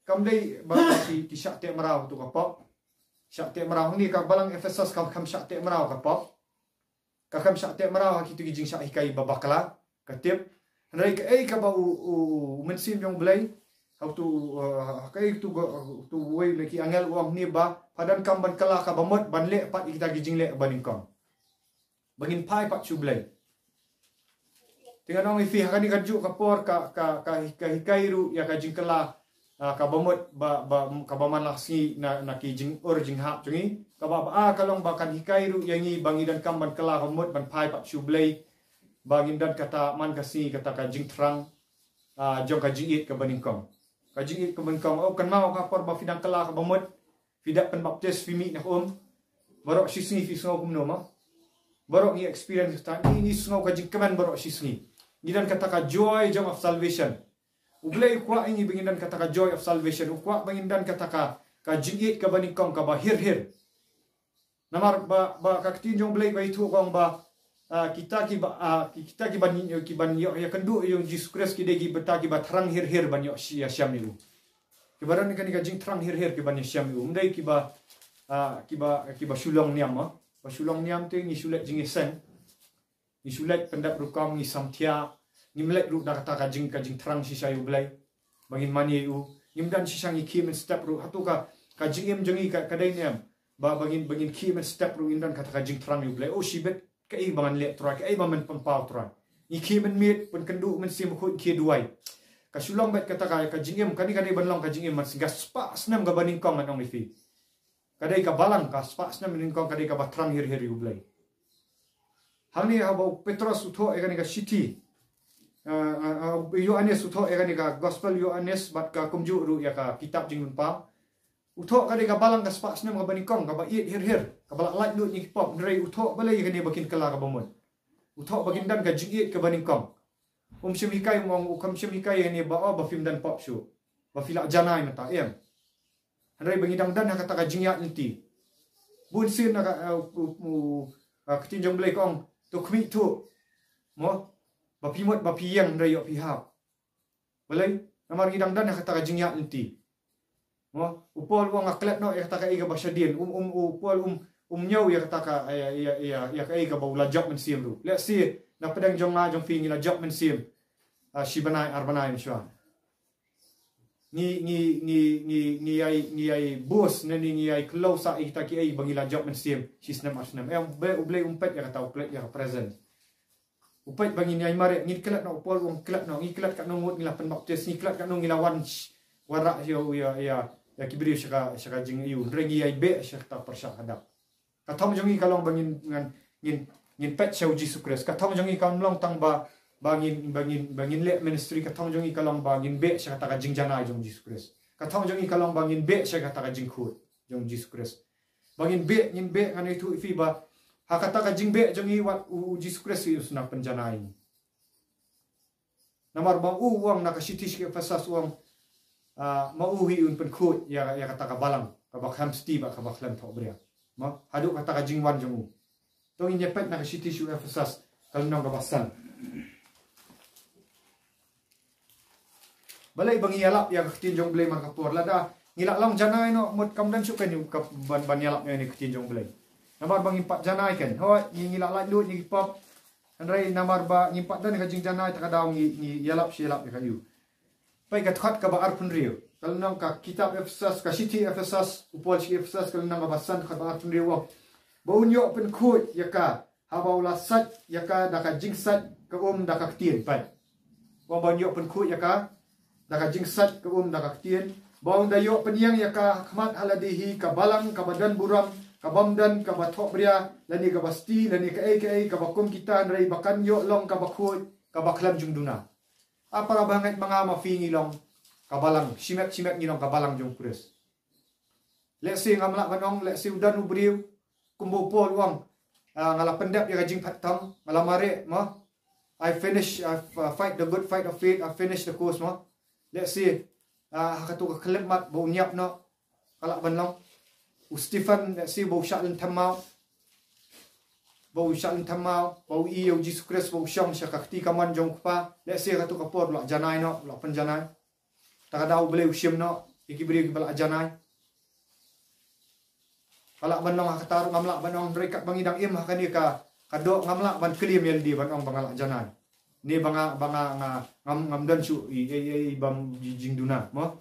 kam dei ba ki, ki shah teh mraw ha tu ka pop. Shah teh mraw, hangne ka balang Ephesus kam, kam shah teh mraw ka pop. Ka kam shah teh mraw ha kitu ki jingshah hikai ba bakla, ka tip. Hynrei kaei kaba u, u, u mynsiem jong U Blei, ha utu, uh, kaei utu, utu uwei na ki angel u ong hangne ba pha donkam ban kylla kaba mut ban leh pat ïa kita ki jingleh ba nyngkong. Ba ngin phai pat sha U Blei. Te ngan ong ïa phi ha kane kajuh ka por ka, ka, ka, ka hikai ruh ïa ka jingkylla, ah, kaba mut ba, ba, kaba man la ka sngi na, na ki jingïoh jinghap jong ngi. Kaba, ba, ah, ka long ba kan hikai ruh ïa ngi ba ngi donkam ban kylla kaba mut ban phai pat sha U Blei. Ba ngin don kata man ka sngi kata ka jingthrang, ah, jong ka jingïeit kaba nyngkong. Ka jingïeit kaba nyngkong. Oh, kynmaw ka por ba phi dang kylla kaba mut. Phi dep pynbaptis, phi mih na ka um. Baroh shi sngi phi sngew kumno mo? Baroh ngi experience kata, ngi, ngi sngew ka jingkmen baroh shi sngi. Ngi don kata ka joy jong of salvation. U Blei u kwah ïa ngi ba ngin don kata ka joy of salvation. U kwah ba ngin don kata ka, ka jingïeit kaba nyngkong kaba hir hir. Namar ba, ba ka ktien jong U Blei ba ïathuh ka ong ba, ah, kita kiba, ah, ki, kita kiban, kiban ïoh, ïakynduh ïa u Jisu Khrist ki dei ki bynta kiba thrang hir hir ban ïoh shi, ïashem ïa u. Kiba don kane ka jingthrang hir hir kiban ïashem ïa u. Ym dei kiba, ah, kiba, kiba shu long niam mo. Ba shu long niam te ngi shu leit jingïaseng. Ngi shu leit pyndep rukom, ngi samthiah, ngim leit ruh da kata ka jing, ka jingthrang shisha ïa U Blei. Ba ngin mane ïa u, ngim don shisha, ngi khie mynstep ruh. Hato ka, ka jingim jong ngi ka, ka dei ne em? Ba, ba ngin, ba ngin khie mynstep ruh ngim don kata ka jingthrang ïa U Blei. Oh shibit, kaei ba ngan leh Trai, kaei ba men pynpaw Trai. Ngi khie mynmiet, pynkynduh Mynsiem Bakhuid, khie duwai. Ka shu long beit kata ka, ka jingim, kane ka dei ban long ka jingim mynsiem, ka spah snem kaba nyngkong ngan ong ïa phi. Ka dei ka balang, ka spah snem nyngkong ka dei kaba thrang hir hir ïa U Blei. Hangne haba u Petros u thoh ïa kane ka shithi. Ah, ah, ah, u Ïoannis u thoh ïa kane ka gospel Ïoannis bad ka kumjuh ruh ïa ka kitab Jingpynpaw. U thoh ka dei ka balang ka spah snem kaba nyngkong, kaba ïeit hir hir, kaba la laitluid na ki pop, hynrei u thoh balei ïa kane ba kin kylla kaba mut. U thoh ba kin don ka jingïeit kaba nyngkong. Um shym hikai, um ong, um shym hikai ïa kane ba, oh, ba phim don pop shuh. Ba phi la janai mynta, em. Hynrei ba ngi dang don ha kata ka jingïaid lynti. Bun sien na ka, eh, u, u, u, ah, ka ktien jong U Blei ka ong, to khmih thuh. Mo, ba phi mut ba phi ïeng hynrei ïoh phi hap. Balei, namar ngi dang don ha kata ka jingïaid lynti. Mo, u Paul u ong nga klet noh ïa kata kaei kaba shadien. Um, um, u Paul um, um ñiew ïa kata ka, ïa, ïa, ïa, ïa kaei kaba u la jop mynsiem ruh. Lehse na pdeng jong nga jong phi ngi la jop mynsiem, ah, shi bnai ar bnai mynshuwa. Ngi, ngi, ngi, ngi, ngi ïai, ngi ïai boast ne ngi ïai khlaw sa ïa kita kiei ba ngi la jop mynsiem shi snem ar snem. Eh, U Blei, U Blei um peit ïa kata, U Blei ïa ka present. U peit ba ngin ïai mareh, ngin klet noh, u Paul u ong klet noh, ngi klet katno ngut ngi la pynbaptis, ngi klet katno ngi la wan sh-, wanrah ïa, ïa, ïa, ïa ki briew sha ka, sha ka jingaiu. Hynrei ngi ïai beh sha kata pyrshah hadak. Ka thong jong ngi ka long ba ngin, ngan, ngin, ngin peit sha u Jisu Khrist. Ka thong jong ngi kam long tang ba, ba ngin, ba ngin, ba ngin leh ministry. Ka thong jong ngi ka long ba ngin beh sha kata ka jingjanai jong u Jisu Khrist. Ka thong jong ngi ka long ba ngin beh sha kata ka jingkhuid jong u Jisu Khrist. Ba ngin beh, ngin beh, ngan ïathuh ïa phi ba ha kata ka jingbeh jong ngi wat u, u Jisu Khrist u sdang pynjanai. Namar ba u ong na ka shithi sha ki Ephesus u ong, ah, ma u hi un pynkhuid ïa, ïa kata ka balang kaba khlem sti bad kaba khlem thohbria. Mo, haduh kata ka jingwan jong u. To ngin ïa peit na ka shithi sha ki Ephesus ka lynnong kaba san. Balei ba ngi ïalap ïa ka ktien jong U Blei man ka por, lada ngi la long janai noh mut kam don shuh kein ka ban, ban ïalap ïa ka ktien jong U Blei. Namar ba ngim pat janai kein. Hooid, ngi, ngi la laitluid na ki pop. Hynrei namar ba ngim pat don ka jingjanai, ta ka daw ngi, ngi ïalap shi ïalap ïa ka ïu. Peit ka dkhot kaba arphew hynriew. Ka lynnong, ka kitab Ephesus, ka shithi Ephesus, u Paul sha ki Ephesus, ka lynnong kaba san, dkhot ba arphew hynriew u ong, ba un ïoh pynkhuid ïa ka, haba u la sait ïa ka da ka jingsait ka um da ka ktien. Peit. U ong ba un ïoh pynkhuid ïa ka da ka jingsait ka um da ka ktien, ba un da ïoh pynïeng ïa ka ha khmat ha lade hi, ka balang kaba don burom, ka bym don kaba thohbria lane kaba sti lane kaei kaei kaba kum kita, hynrei ba kan ïoh long kaba khuid, kaba khlem jingduna. A para bangeit, ma nga ma phi ngi long ka balang, shimet shimet ngi long ka balang jong u Khrist. Lehse ngam lah ban ong, lehse u don u briew, kumba u Paul u ong, ah, nga la pyndep ïa ka jingphet thong, nga la mareh mo. I finish, I f- fight the good fight of faith, I finish the course mo. Lehse, ah, ha kato ka khyllipmat ba un ïap noh, ka lah ban long. U Stephen, lehse ba u shah lynthem maw, ba u shah lynthem maw, ba u ïohi ïa u Jisu Khrist ba u shong sha ka kti kamon jong u Kpa. Lehse kato ka por u lah janai noh, u lah pynjanai. Ta ka daw U Blei u shim noh ïa ki briew kiba lah janai. Ka lah ban long ha kata ruh, ngam lah ban ong, hynrei katba ngi dang im ha kane ka, ka doh, ngam lah ban claim ïa lade ban ong ba nga lah janai, ne ba nga, ba nga, nga, ngam, ngam don shuh i, i, i, i bym ji- jingduna mo.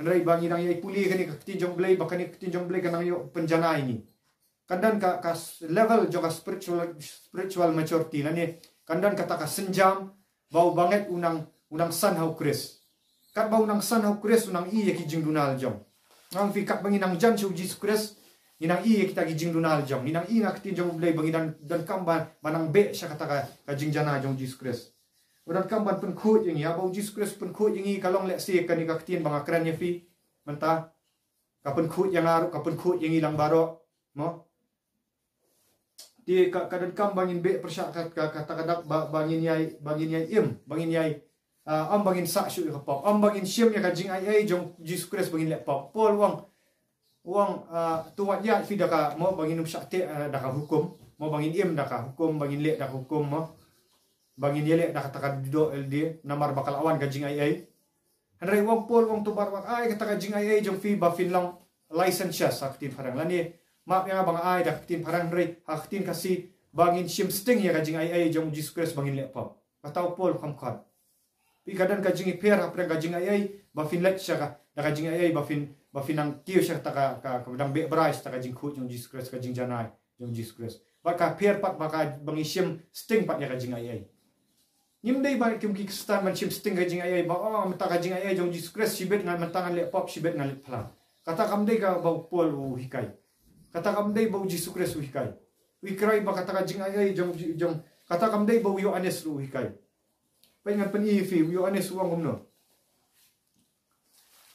Hynrei ba ngi dang ïai pule kane ka ktien jong U Blei, ba kane ka ktien jong U Blei kan nang ïoh pynjanai ngi. Kan don ka, ka s- level jong ka spiritual, spiritual maturity lane kan don kata ka sienjam ba u bangeit u nang, u nang san ha u Khrist. Katba u nang san ha u Khrist u nang i ïa ki jingduna la jong. Nga ong ïa phi, katba ngi nang jan sha u Jisu Khrist, ngi nang i ïa kita ki jingduna la jong. Ngi nang i na ka ktien jong U Blei ba ngi don, donkam ba, ba nang beh sha kata ka, ka jingjanai jong u Jisu Khrist. U donkam ban pynkhuid ïa ngi, haba u Jisu Khrist pynkhuid ïa ngi, ka long lehse kane ka ktien ba nga kren ïa phi mynta, ka pynkhuid ïa nga ruh, ka pynkhuid ïa ngi lang baroh mo. Te ka, ka donkam ba ngin beh pyrshah ka, ka, ka, ta ka dak ba, ba ngin ïai, ba ngin ïai im, ba ngin ïai, ah, ym ba ngin sah shuh ïa ka pop, ym ba ngin shim ïa ka jingaiei jong u Jisu Khrist ba ngin leh pop. Paul u ong, u ong, ah, to wat ïaid phi da ka mo, ba ngin ym shah teh, ah, da ka hukum mo, ba ngin im da ka hukum, ba ngin leh da ka hukum mo, ba ngin ïaleh da kata ka doh ïa lade, namar ba ka la wan ka jingaiei. Hynrei u ong, Paul u ong, to wat, wat ai kata ka jingaiei jong phi ba phin long licentious ha ka ktien phareng. Lane map ïa nga ba nga ai da ka ktien phareng, hynrei ha ka ktien Khasi, ba ngin shim sting ïa ka jingaiei jong u Jisu Khrist ba ngin leh pop. Kata u Paul u kham khot. Phi, ka don ka jingïapher hapdeng ka jingaiei ba phin leit sha ka, da ka jingaiei ba phin, ba phin nang kiew sha kata ka, ka, ka dang beh brai sha kata ka jingkhuid jong u Jisu Khrist, ka jingjanai jong u Jisu Khrist. Bad ka pher pat ba ka, ba ngi shim sting pat ïa ka jingaiei. Ngim dei ba kum ki Khristan ban shim sting ka jingaiei ba, oh, mynta ka jingaiei jong u Jisu Khrist shibit ngan, mynta ngan leh pop, shibit ngan leh phla. Kata kam dei kaba u Paul u hikai. Kata kam dei ba u Jisu Khrist u hikai. U hikai ba kata ka jingaiei jong, jong, kata kam dei ba u Ïoannis ruh u hikai. Peit, ngan pyni ïa phi, u Ïoannis u ong kumno.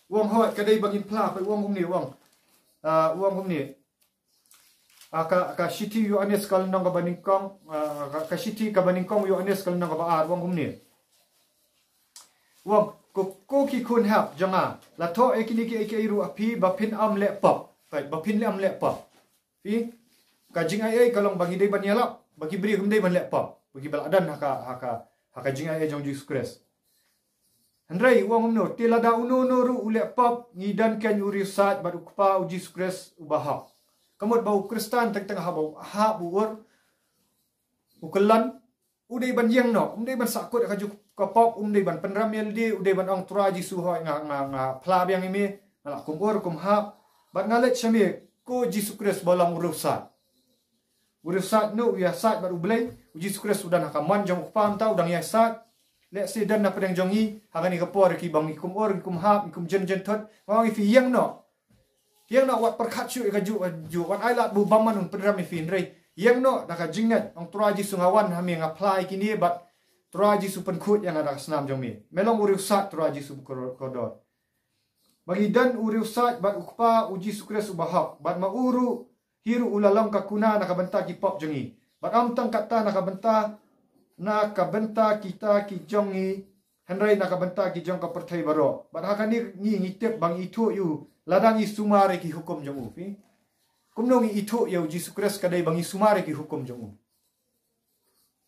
U ong hooid, ka dei ba ngin phla, peit, u ong kumne, u ong. Ah, u ong kumne. Ah, ka, ka shithi u Ïoannis ka lynnong kaba nyngkong, ah, ka, ka shithi kaba nyngkong u Ïoannis ka lynnong kaba ar, u ong kumne. U ong, ko, ko ki khun hep jong nga, la thoh ïa kine kiei kiei ruh ha phi ba phin ym leh pop. Peit, ba phin ym leh pop. Phi, ka jingaiei ka long ba ngi dei ban ïalap ba ki briew kim dei ban leh pop, ba kiba la don ha ka, ha ka, ha ka jingaiei jong u Jisu Khrist. Hynrei u ong kumno, te lada uno uno ruh u leh pop, ngi don keiñ u riewsaid bad u Kpa, u Jisu Khrist uba hok. Ka mut ba u Khristan teng teng haba u hap, u ur, u kyllon, u dei ban ïeng noh, um dei ban sahkut ha kajuh ka pop, um dei ban pynrem ïa lade, u dei ban ong, Trai Jisu hooid, nga, nga, nga phla biang ïa me, nga la kum ur kum hap, bad nga leit sha me, ko Jisu Khrist ba long u riewsaid. U riewsaid noh, u ïasaid bad U Blei, u Jisu Khrist u don ha ka mon jong u Kpa, mynta u dang ïasaid. Lehse don na pdeng jong ngi ha kane ka por, kiba ngi kum ur, ngi kum hap, ngi kum jynjynthut, nga ong ïa phi, ïeng noh. Ïeng noh, wat pyrkhat shuh ïa kajuh, kajuh, wat ai lad ba u bymman un pynrem ïa phi, hynrei ïeng noh da ka jingngeit, ong, Trai Jisu, nga wan ha me, nga phla ïa kine, bad Trai Jisu pynkhuid ïa nga da ka snam jong me. Me long u riewsaid Trai Jisu bakordor. Ba ngi don u riewsaid bad u Kpa, u Jisu Khrist uba hok, bad ma u ruh, hi ruh u la long ka kuna na ka bynta ki pop jong ngi. Bad ym tang katta, na ka bynta, na ka bynta kita ki jong ngi, hynrei na ka bynta ki jong ka pyrthei baroh. Bad ha kane ngi, ngi tip ba ngi ithuh ïa u lada ngi sumar ïa ki hukum jong u. Phi, kumno ngi ithuh ïa u Jisu Khrist? Ka dei ba ngi sumar ïa ki hukum jong u.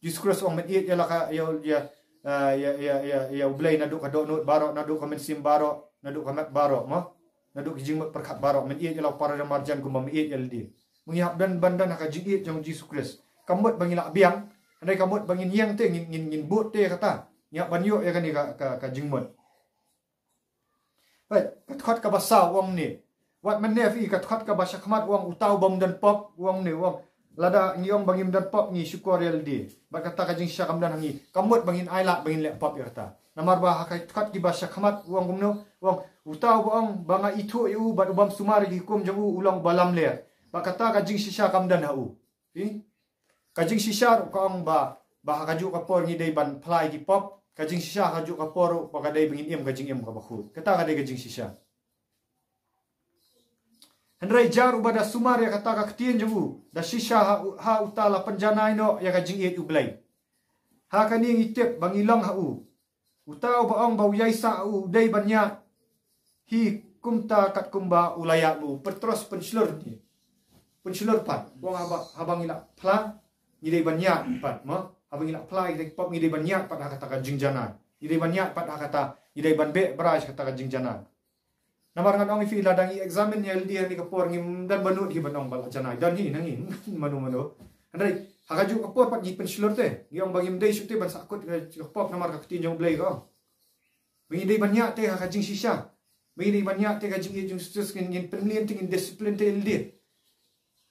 Jisu Khrist u ong, men ïeit ïa la ka, ïa, ïa, eh, ïa, ïa, ïa, ïa U Blei naduh ka dohnud baroh, naduh ka mynsiem baroh, naduh ka met baroh, mo, naduh ki jingmut pyrkhat baroh, men ïeit ïa la u para marjan kumba me ïeit ïa lade. Ngi hap don ban don ha ka jingïeit jong u Jisu Khrist. Kam mut ba ngi lah biang, Hynrei ka mut ba ngin ïeng te, ngin, ngin, ngin bud te kata. Ngi hap ban ïoh ïa kane ka, ka, ka jingmut. Peit, ka dkhot kaba saw u ong ne. Wat mynne phi, ka dkhot kaba shakhmat u ong, uta u bym don pop, u ong ne, u ong. Lada ngi ong ba ngim don pop, ngi shukor ïa lade. Bad kata ka jingshisha kam don ha ngi. Ka mut ba ngin ailad ba ngin leh pop ïa kata. Namar ba ha ka dkhot kiba shakhmat u ong kumno, u ong, uta uba ong ba nga ithuh ïa u bad u bym sumar ïa ki hukum jong u, u long uba lamler. Bad kata ka jingshisha kam don ha u. Phi? Ka jingshisha ruh ka ong ba, ba ha kajuh ka por ngi dei ban phla ïa ki pop, ka jingshisha ha kajuh ka por ruh ba ka dei ba ngin im ka jingim kaba khuid. Kata ka dei ka jingshisha. Hynrei jar uba da sumar ïa kata ka ktien jong u, da shisha ha u, ha uta la pynjanai noh ïa ka jingïeit U Blei. Ha kane ngi tip ba ngi long ha u. Uta uba ong ba u ïaisah u dei ban ïaid hi kumta katkum ba u la ïaid u. Petros pynshlur ni. Pynshlur pat. U ong haba, haba ngi la phla, ngi dei ban ïaid pat, mo. Haba ngi la phla, ngi dei pop, ngi dei ban ïaid pat ha kata ka jingjanai. Ngi dei ban ïaid pat ha kata, ngi dei ban beh bra sha kata ka jingjanai. Namar ngan ong ïa phi, lada ngi examine ïa lade ha kane ka por, ngim don ba nud hi ban ong ba la janai. Don hi na ngi, mano mano. Hynrei ha kajuh ka por pat ngi pynshlur te. Ngi ong ba ngim dei shuh te ban sahkut ka, ka pop namar ka ktien jong U Blei ka ong ba ngi dei ban ïaid te ha ka jingshisha. Ba ngi dei ban ïaid te ha ka jingïeit jong U Jisu Khrist, ngin, ngin pynmlien te, ngin discipline te ïa lade.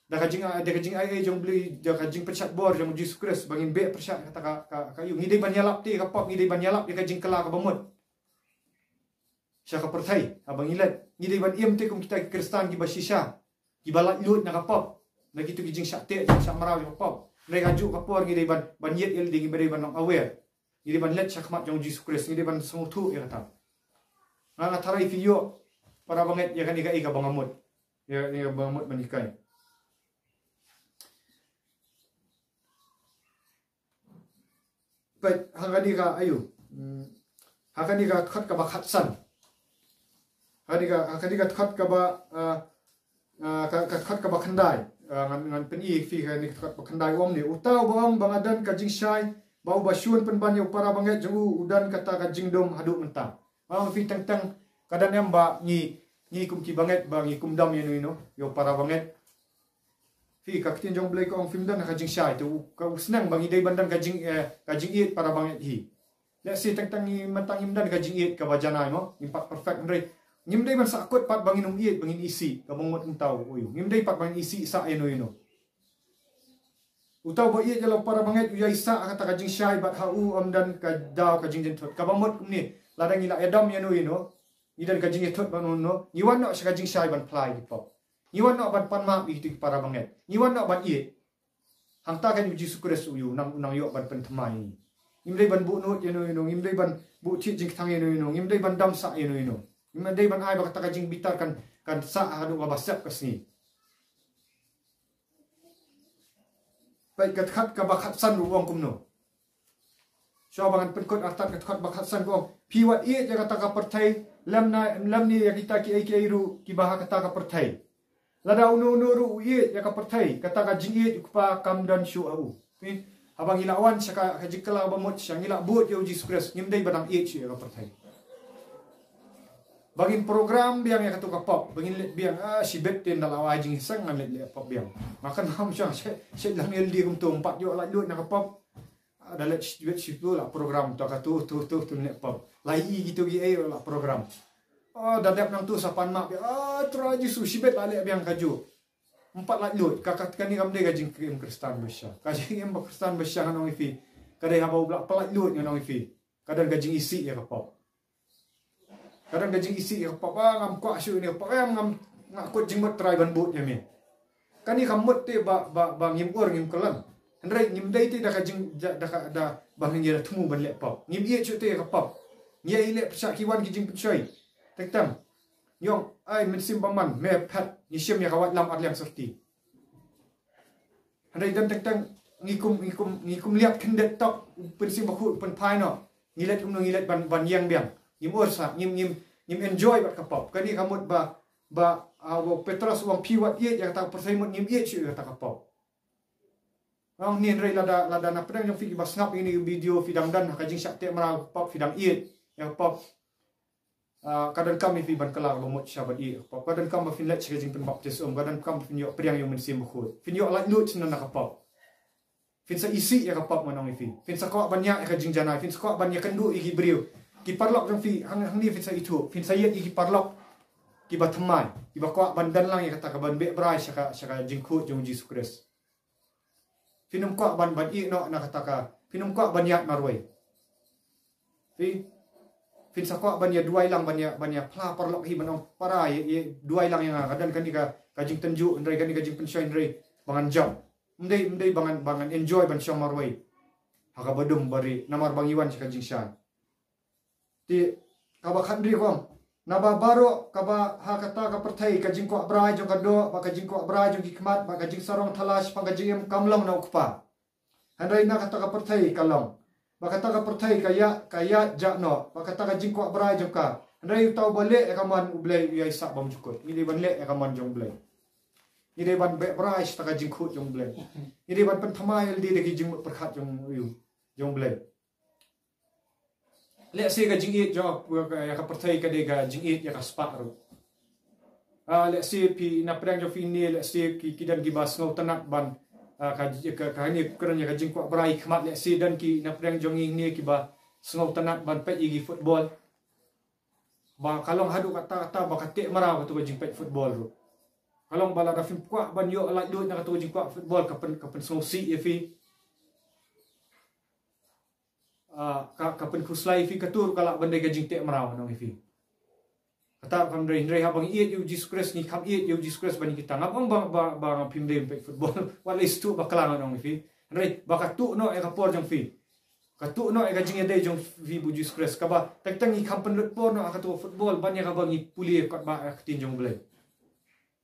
Da ka jing, da ka jingaiei jong U Blei, da ka jingpynshait bor jong U Jisu Khrist, ba ngin beh pyrshah kata ka, ka, ka ïing. Ngi dei ban ïalap te ïa ka pop, ngi dei ban ïalap ïa ka jingkylla kaba mut sha ka pyrthei, haba ngi leit. Ngi dei ban im te kum kita ki Khristan kiba shisha, kiba laitluid na ka pop, na kito ki jingshah teh, jingshah mraw ïa ka pop. Hynrei ha kajuh ka por ngi dei ban, ban ïeit ïa lade, ngi dei ban long aware. Ngi dei ban leit shakhmat jong U Jisu Khrist, ngi dei ban sngewthuh ïa kata. Nga, nga tharai phi ïoh para bangeit ïa kane kaei kaba nga mut. Ïa, ïa kaba nga mut ban hikai. Peit, ha kane ka, aiu. Hmm. Ha kane ka dkhot kaba khatsan. Ha kane ka, ha kane ka dkhot kaba, ah, ah, ka, ka dkhot kaba khyndai. Ah, ngan, ngan pyni ïa phi kane ka dkhot ba khyndai, u ong ne. Uta uba ong ba nga don ka jingshai, ba uba shun pynban ïa u para bangeit jong u, u don kata ka jingdum haduh mynta. Nga ong ïa phi teng teng, ka don em ba ngi, ngi kum ki bangeit ba ngi kum dom ïano ïano ïa u para bangeit. Phi, ka ktien jong U Blei ka ong phim don ha ka jingshai, te u, ka u sneng ba ngi dei ban don ka jing, eh, ka jingïeit para bangeit hi. Lehse teng teng ngi, mynta ngim don ka jingïeit kaba janai mo, ngim pat perfect, hynrei ngim dei ban sahkut pat ba ngin ym ïeit, ba ngin isih, kaba mut kumta u ong. Ngim dei pat ba ngin isih sah ïano ïano. Uta uba ïeit ïa la u para bangeit u ïaisah ha kata ka jingshai bad ha u ym don ka daw ka jingjynthut. Kaba mut kumne, lada ngi la ïadom ïano ïano, ngi don ka jingïathuh bad uno uno, ngi wan noh sha ka jingshai ban phla ïa ki pop. Ngi wan noh ban pan map ïa kito ki para bangeit. Ngi wan noh ban ïeit. Hangta kan U Jisu Khrist u ïoh, u nang, u nang ïoh ban pynthymmai ïa ngi. Ngim dei ban buh nud ïano ïano, ngim dei ban buh thied jingkthang ïano ïano, ngim dei ban dom sah ïano ïano. Ngim dei ban ai ba kata ka jingbitar kan, kan sah haduh kaba sep ka sngi. Peit ka dkhot kaba khatsan ruh u ong kumno. Shuwa ba ngan pynkut artat ka dkhot ba khatsan ka ong, phi wat ïeit ïa kata ka pyrthei, lymne, lymne ïa kita kiei kiei ruh kiba ha kata ka pyrthei. Lada uno uno ruh u ïeit ïa ka pyrthei, kata ka jingïeit U Kpa kam don shuh ha u. Phi, haba ngi la wan sha ka, ka jingkylla ba mut sha, ngi la bud ïa U Jisu Khrist, ngim dei ba dang ïeit shuh ïa ka pyrthei. Ba ngin program biang ïa kato ka pop, ba ngin leit biang, ah, shibit te ynda la wai jingseng ngan leit leh pop biang. Nga kynmaw shang shet, shet lang L D kumto, ym pat ïoh laitluid na ka pop. Ah, da leit shibit shibit la program to kato, to, to, to leh pop. La i kito kiei la program. Oh, da dep nangto sa pan map biang. Ah, Trai Jisu, shibit la leh biang kajuh. Ym pat laitluid, ka, ka, kane kam dei ka jingim Khristan bashisha. Ka jingim ba Khristan bashisha ngan ong ïa phi. Ka dei haba u la pyllaitluid ngan ong ïa phi. Ka don ka jingisih ïa ka pop. Ka don ka jingisih ïa ka pop, ah, ngam kwah shuh ïa ka pop, eh, ngam, nga kut jingmut Trai ban bud ïa me. Kane ka mut te ba, ba, ba ngim ur ngim kyllon. Hynrei ngim dei te da ka jing, da, da ka, da ba ngin ïa thmu ban leh pop. Ngim ïeit shuh te ïa ka pop. Ngi ïa leh pyrshah ki wan ki jingpynshoi. Teng teng. Ngi ong, ai mynsiem bymman, me phet, ngi shim ïa ka waitlam arliang syrti. Hynrei don teng teng ngi kum, ngi kum, ngi kum liat khyndiat tok, u Mynsiem Bakhuid u pynphai noh. Ngi leit kumno ngi leit ban, ban ïeng biang. Ngim ur sah, ngim, ngim, ngim enjoy bad ka pop. Kane ka mut ba, ba, ah, u Petros u ong phi wat ïeit ïa kata ka pyrthei mut ngim ïeit shuh ïa kata ka pop. Ong ni hynrei lada, lada na pdeng jong phi kiba sngap ïa kine ki video phi dang don ha ka jingshah teh mraw ka pop, phi dang ïeit ïa ka pop. Ah, ka donkam ïa phi ban kylla kaba mut sha ban ïeit ïa ka pop. Ka donkam ba phin leit sha ka jingpynbaptis um. Ka donkam ba phin ïoh pdiang ïa u Mynsiem Bakhuid. Phin ïoh laitluid shynna na ka pop. Phin sa isih ïa ka pop, ngan ong ïa phi. Phin sa kwah ban ïaid ïa ka jingjanai, phin sa kwah ban ïakynduh ïa ki briew. Ki paralok jong phi, hang, hangne phin sa ithuh, phin sa ïoh ïa ki paralok kiba thymmai, kiba kwah ban don lang ïa kata ka ban beh brai sha ka, sha ka jingkhuid jong u Jisu Khrist. Phin ym kwah ban, ban ïeh noh na kata ka, phin ym kwah ban ïaid marwei. Phi, phin sa kwah ban ïa duwai lang, ban ïa, ban ïa phla paralok hi, ban ong para ïa, ïa duwai lang ïa nga, ka don kane ka, ka jingtynjuh hynrei, kane ka jingpynshoi hynrei ba ngan jop. Ym dei, ym dei ba ngan, ba ngan enjoy ban shong marwei ha kaba dum bari namar ba ngi wan sha ka jingshai. Te kaba khathynriew ka ong, naba baroh kaba ha kata ka pyrthei ka jingkwah brai jong ka doh, bad ka jingkwah brai jong ki khmat, bad ka jingsarong thala shaphang ka jingim kam long na u Kpa. Hynrei na kata ka pyrthei ka long. Bad kata ka pyrthei ka ïa, ka ïaid jah noh, bad kata ka jingkwah brai jong ka. Hynrei uta uba leh ïa ka mon U Blei u ïai sah bymjukut. Ngi dei ban leh ïa ka mon jong U Blei. Ngi dei ban beh brai sha kata ka jingkhuid jong U Blei. Ngi dei ban pynthymmai ïa lade da ki jingmut pyrkhat jong U, jong U Blei. Lehse ka jingïeit jong ka, ïa ka pyrthei ka dei ka jingïeit ïa ka spah ruh. Ah, lehse phi na pdeng jong phi ne, lehse ki, ki don kiba sngewtynnat ban, ah, ka, ka, ka ne kren ïa ka jingkwah brai khmat, lehse don ki na pdeng jong ngi ne kiba sngewtynnat ban peit ïa ki football. Ba ka long haduh katta katta ba ka teh mraw katu ka jingpeit football ruh. Ka long ba lada phim kwah ban ïoh laitluid na katu ka jingkwah football, ka pyn, ka pynsngewsih ïa phi. Ah, ka, ka pynkhuslai ïa phi, katu ruh ka lah ban dei ka jingteh mraw, ngan ong ïa phi. Kata ruh kam dei, hynrei haba ngi ïeit ïa u Jisu Khrist, ngi kham ïeit ïa u Jisu Khrist ban ïa kita. Ngam ong ba, ba, ba ngam, phim dei ban peit football. Wat lei sdang bakla, ngan ong ïa phi. Hynrei ba ka tuh noh ïa ka por jong phi. Ka tuh noh ïa ka jingïadei jong phi bad u Jisu Khrist. Kaba teng teng ngi kham pynlut por noh ha katu ka football ban ïa kaba ngi pule ïa ka, ba ïa ka ktien jong U Blei.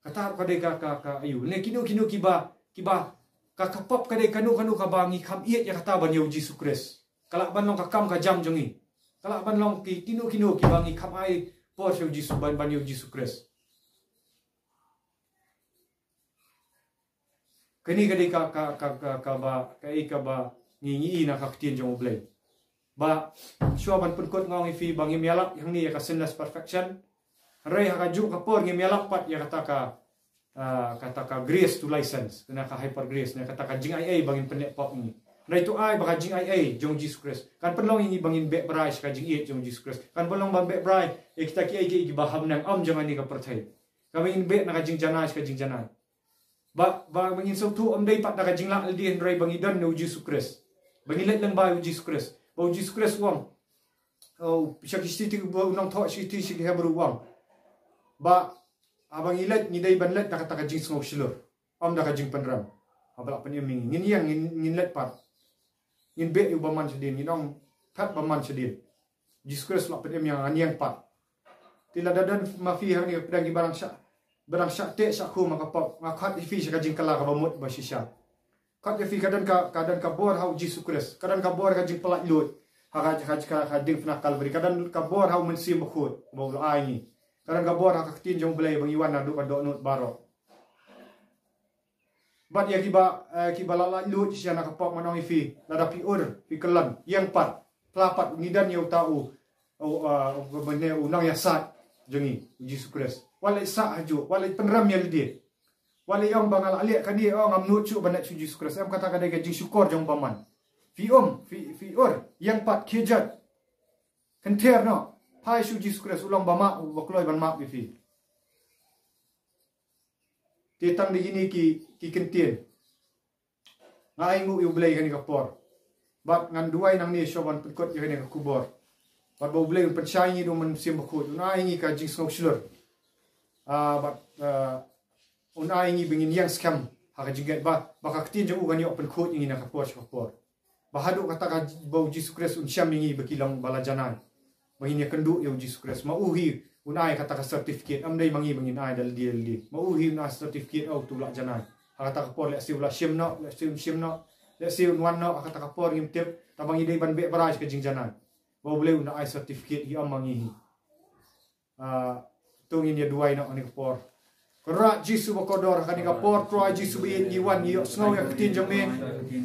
Kata ruh ka dei ka, ka, ka aïu. Ne kino kino kiba, kiba, ka, ka pop ka dei kano kano kaba ngi kham ïeit ïa kata ban ïa u Jisu Khrist. Ka lah ban long ka kam ka jam jong ngi. Ka lah ban long ki, kino kino kiba ngi kham ai por sha u Jisu, ban, ban ïa u Jisu Khrist. Kane ka dei ka, ka, ka, ka, kaba, kaei kaba ngi, ngi ïohi na ka ktien jong U Blei. Ba shuwa ban pynkut nga ong ïa phi ba ngim ïalap hangne ïa ka sinless perfection. Hynrei ha kajuh ka por ngim ïalap pat ïa kata ka, ah, kata ka grace to license, kane ka hyper grace, ne kata ka jingaiei ba ngin pynleh pop ïa ngi. Hynrei to ai ba ka jingaiei jong Jisu Khrist kan pynlong ïa ngi ba ngin beh brai sha ka jingïeit jong Jisu Khrist. Kan pynlong ban beh brai ïa kita kiei kiei kiba ha bneng, ym jong kane ka pyrthei. Kaba ngin beh na ka jingjanai sha ka jingjanai. Ba, ba, ba ngin sngewthuh ym dei pat da ka jinglah lade hynrei ba ngi don na u Jisu Khrist. Ba ngi leit lyngba u Jisu Khrist. Ba u Jisu Khrist u ong, oh, sha ki shithi, ba u nongthoh shithi sha ki Hebru u ong. Ba, haba ngi leit, ngi dei ban leit da kata ka jingsngew shlur. Ym da ka jingpynrem. Haba la pynim ïa ngi, ngin ïeng, ngin, ngin leit pat. Ngin beh ïa u bymman shadien, ngin ong, pat bymman shadien. Jisu Khrist la pynim ïa nga, ngan ïeng pat. Te lada don ma phi hangne, phi dang ki ba dang shah, ba dang shah teh shah khum ha ka pop, nga khot ïa phi sha ka jingkylla kaba mut ba shisha. Khot ïa phi, ka don ka, ka don ka bor ha u Jisu Khrist. Ka don ka bor ha ka jingpyllait luid ha ka, ka, ka, ka diengphna Kalbari. Ka don ka bor ha u Mynsiem Bakhuid ba u la ai ngi. Ka don ka bor ha ka ktien jong U Blei ba ngi wan naduh ka dohnud baroh. Bad ïa kiba, eh, kiba la laitluid shisha na ka pop, ngan ong ïa phi, lada phi ur, phi kyllon, ïeng pat, phla pat, ngi don ïa uta u, u, uh, u, u nongïasaid jong ngi, u Jisu Khrist. Wat leit sah hajuh, wat leit pynrem ïa lade. Wat leit ong ba nga la leh kane, oh, ngam nud shuh ban leit sha u Jisu Khrist. Em, kata ka dei ka jingshukor jong u bymman. Phi um, phi, phi ur, ïeng pat, khie jot. Kynther noh, phai sha u Jisu Khrist, u long ba map, uba kloi ban map ïa phi. Te tang da kine ki, ki kyntien, nga ainguh ïa U Blei kane ka por. Bad ngan duwai nangne shuwa ban pynkut ïa kane ka khubor. Bad ba U Blei un pynshai ngi da u Mynsiem Bakhuid, un ai ngi ka jingsngew shlur. Ah, bad, ah, un ai ngi ba ngin ïeng skhem ha ka jingngeit ba, ba ka ktien jong u kan ïoh pynkhuid ïa ngi na ka por sha ka por. Ba haduh kata ka, ba u Jisu Khrist un shem ïa ngi ba ki long ba la janai, ba ngin ïakynduh ïa u Jisu Khrist. Ma u hi un ai kata ka certificate, ym dei ma ngi ba ngin ai da lade lade. Ma u hi un ai certificate, oh, uto u la janai. Ha kata ka por lehse u la shim noh, lehse um shim noh, lehse un wan noh, ha kata ka por ngim tip. Tangba ngi dei ban beh brai sha ka jingjanai ba U Blei un da ai certificate hi, ym ma ngi hi. Ah, to ngin ïa duwai noh ha kane ka por. Kynrad Jisu ba kordor, ha kane ka por Trai Jisu ba ïeit, ngi wan ngi ïohsngew ïa ka ktien jong me.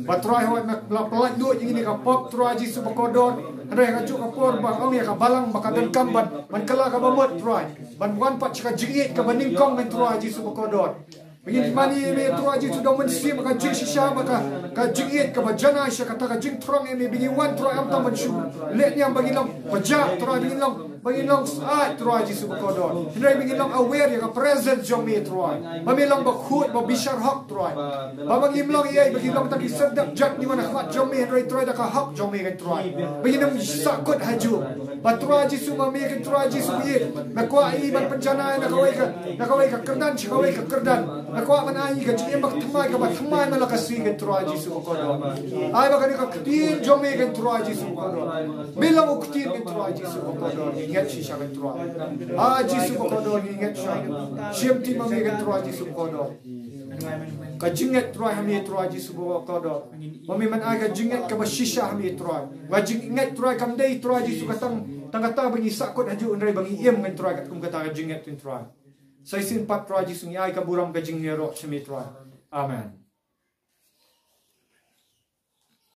Ba Trai, hooid me la pyllait luid ïa ngi ha kane ka pop, Trai Jisu ba kordor. Hynrei ha kajuh ka por ba ong ïa ka balang ba ka donkam ban, ban kylla kaba mut Trai, ban wan pat sha ka jingïeit kaba nyngkong, me Trai Jisu ba kordor. Ngin mane ïa me Trai Jisu da u Mynsiem, ka jingshisha bad ka, ka jingïeit kaba janai sha kata ka jingthrang ïa me, ba ngin wan Trai, ym tang ban shu leh niam, ba ngin long ba jah Trai, ba ngin long, ba ngin long syaid Trai Jisu bakordor. Hynrei ba ngin long aware ïa ka presence jong me Trai, ba me long bakhuid, ba bishar hok Trai. Ba, ba ngim long ïa, ba ngin long tang ki serdep jait, ngi wan ha khmat jong me, hynrei Trai da ka hok jong me kan Trai, ba ngin ym sahkut hajuh. Ba Trai Jisu, ma me kan Trai Jisu ïeit, me kwah ïa ngi ban pynjanai na kawei ka, na kawei ka kyrdan sha kawei ka kyrdan. Me kwah ban ai ïa ngi ka jingim bathymmai, kaba thymmai man la ka sngi kan Trai Jisu bakordor. Ai ba kane ka ktien jong me kan Trai Jisu bakordor, me long u ktien kan Trai Jisu bakordor, ngi ngeit shisha kan Trai. Ah Jisu bakordor, ngi ngeit shisha. Shim ti ma me kan Trai Jisu bakordor. Ka jingngeit Trai ha me Trai Jisu bakordor, ba me men ai ka jingngeit kaba shisha ha me Trai. Ka jingngeit Trai kam dei Trai Jisu ka tang, tang kata ba ngi sahkut hajuh, hynrei ba ngi im kan Trai katkum kata ka jingngeit kan Trai. Sa shisien pat Trai Jisu ngi ai ka burom, ka jingïaroh sha me Trai. Amen.